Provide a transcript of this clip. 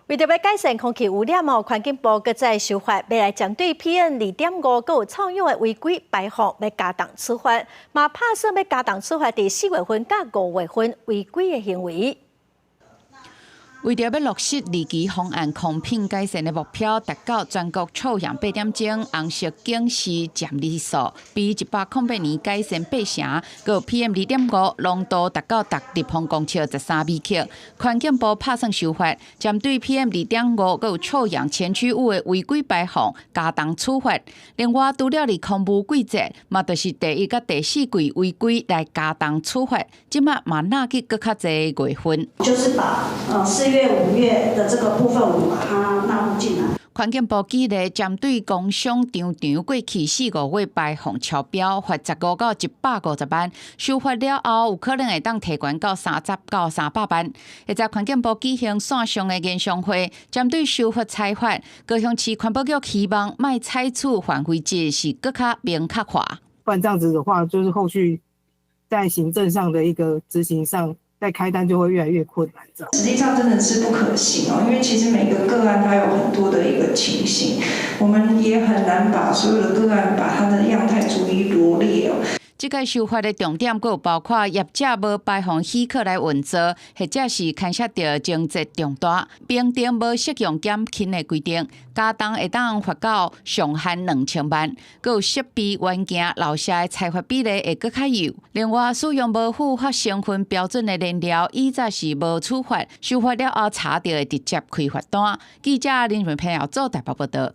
為著欲改善空氣污染哦，環境部閣再修法，欲來針對 PM 2.5閣有臭氧的違規排放，欲加重處罰，嘛拍算欲加重處罰佇4月份佮5月份違規的行為。為著欲落實二期方案空品改善的目標，達到全國臭氧8點鐘紅色警示佔日數，比108年改善8成，閣 PM 2.5濃度達到逐立方公尺13微克。環境部拍算修法，針對 PM 2.5閣有臭氧前驅物的違規排放加重處罰。另外，除了佇空霧季節，嘛就是第一佮第四季違規來加重處罰，這馬嘛納去閣較濟月份。就是把4月、5月的這個部分，我們把它納入進來。環境部計劃針對工商場場過去四五月排放超標，罰15到150萬。修法了後，有可能會當提懸到30到300萬。現在環境部舉行線上的研商會，針對修法裁罰，高雄市環保局希望莫採取範圍制是閣較明確化。不然這樣子的話，就是後續在行政上的一個執行上，在開單就會越來越困難。實際上真的是不可行哦，因為其實每個個案它有很多的一個情形，我們也很難把所有的個案把它的樣態逐一羅列哦。這個修法的重點，閣有包括業者無排放許可來運作，或者是牽涉著情節重大，平定無適用減輕的規定，加重會當罰到上限2000萬，閣有設備元件漏射的裁罰比例會閣較幼。另外，使用無符合成分標準的燃料，以前是無處罰，修法了後查著會直接開罰單。記者林文平要做台北報導。